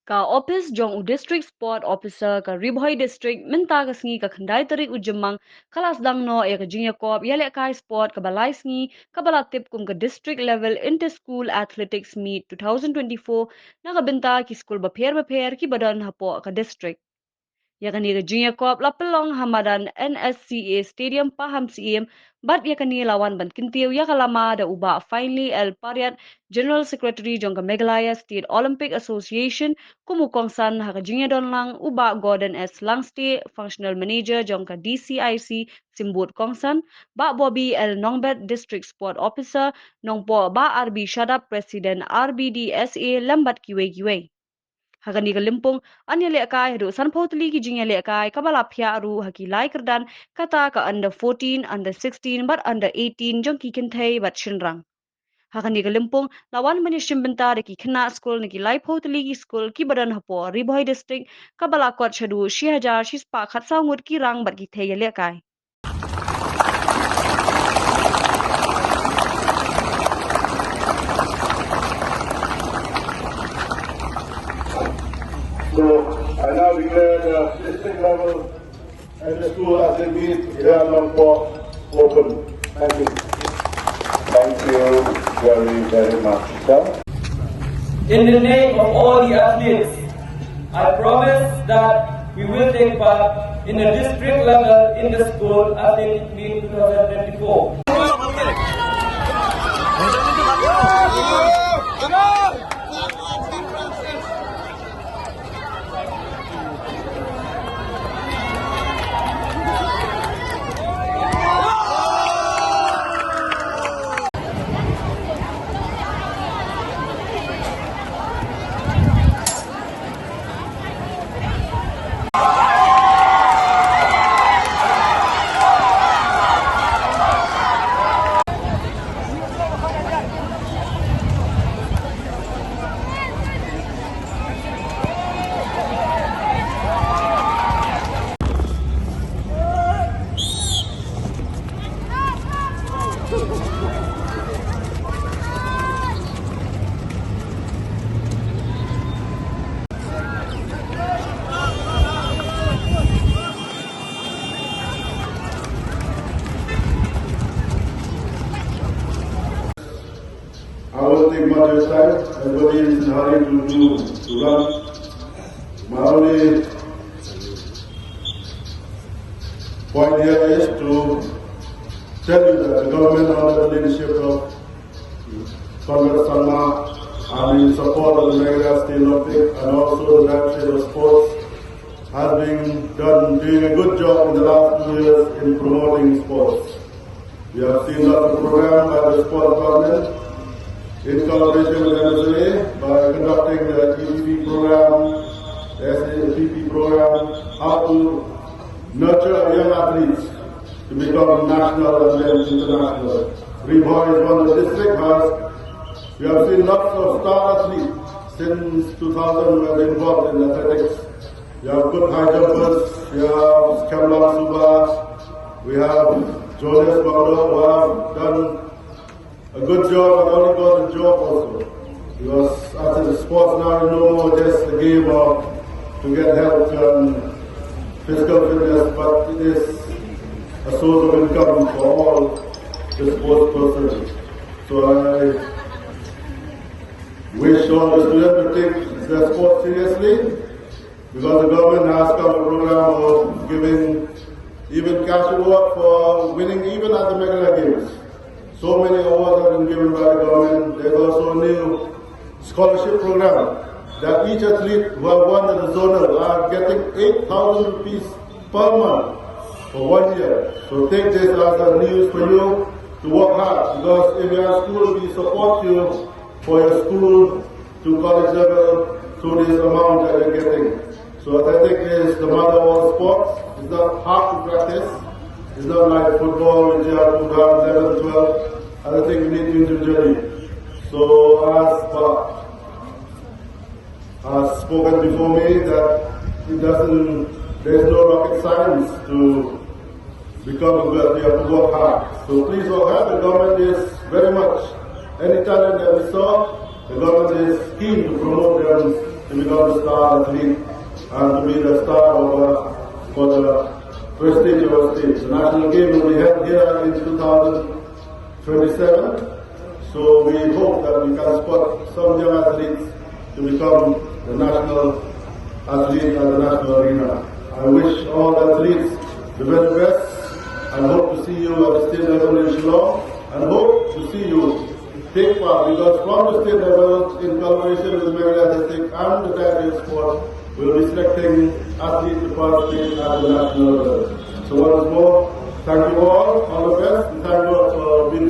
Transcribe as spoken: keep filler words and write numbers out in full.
Ka ophis jong u District Sport Officer ka Ri Bhoi District mynta ka sngi ka khyndai tarik u Jymmang ka la sdang noh ïa ka jingïakop ïalehkai sport kaba lai sngi kaba la tip kum ka District Level Inter School Athletics Meet two thousand twenty-four na ka bynta ki skul bapher bapher kiba don hapoh ka district. Ïa kane ka jingïakop la pynlong ha madan N S C A Stadium Pahamsyiem, bad ïa kane la wan ban kyntiew ïa ka lama da u Bah Finely L Pariat, General Secretary jong ka Meghalaya State Olympic Association, kum u kongsan ha ka jingïadon lang u Bah Gordon S Langstay, Functional Manager jong ka D C I C Symbud Kongsan, Bah Bobby L Nongbet, District Sport Officer, Nongpoh Bah R B Shadap, President R B D S A, lem bad kiwei kiwei. Ha kane ka lympung, yn ïalehkai haduh sanphew tylli ki jingïalehkai kaba la phiah ruh ha ki lai kyrdan, kata ka under fourteen, under sixteen, bad under eighteen jong ki kynthei bad shynrang. Ha kane ka lympung, la wan ban ïashim bynta da ki khynnah skul na ki laiphew tylli ki skul kiba don hapoh Ri Bhoi District, kaba la kot shaduh shi hajar shispah khatsaw ngut ki rang bad ki thei ïalehkai. So, I now declare the district level and the school athlete meet here in Nongpoh open. Thank you. Thank you very, very much, sir. In the name of all the athletes, I promise that we will take part in the district level in the school athlete meet two thousand twenty-four. I won't take much of your time. Everybody is in a hurry to do, to run. My only point here is to tell you that the government, under the leadership of Conrad Sangma, and in support of the Meghalaya State Olympic and also the Directorate of Sports, has been done, doing a good job in the last two years in promoting sports. We have seen lots of programs by the sports department in collaboration with M S L A by conducting the E P P program, the S A P P program, how to nurture our young athletes to become national and then international. Ri Bhoi is one of the district has, we have seen lots of star athletes since two thousand who have been involved in athletics. We have good high jumpers, we have Kemlang Suba, we have Jonas Banglo, who have done a good job and only got a job also. Because as in sports now is no more just a game of to get health and physical fitness, but it is a source of income for all the sports persons. So I wish all the students to take their sports seriously. Because the government has come a program of giving even cash award for winning even at the Meghalaya Games. So many awards have been given by the government. There's also a new scholarship program that each athlete who have won at the zonal are getting eight thousand rupees per month for one year. So take this as a news for you to work hard, because if you are school, we support you for your school to college level through this amount that you're getting. So athletics is the mother of all sports. It's not hard to practice. It's not like football, which you have to run eleven, twelve. I think we need individually. So as Bah has spoken before me, that it doesn't, there's no rocket science to become a good, we have to work hard. So please work hard. The government is very much, any talent that we saw, the government is keen to promote them to become the star athlete and to be the star of our, for the prestige of our state. The national game will be held here in two thousand twenty-seven. So we hope that we can spot some young athletes to become the national athlete at the national arena. I wish all athletes the very best and hope to see you at the state level in Shillong and hope to see you take part, because from the state level, in collaboration with Meghalaya District and the Tiger Sport, we'll be selecting athletes to participate at the national level. So once more, thank you all, all the best, and thank you all.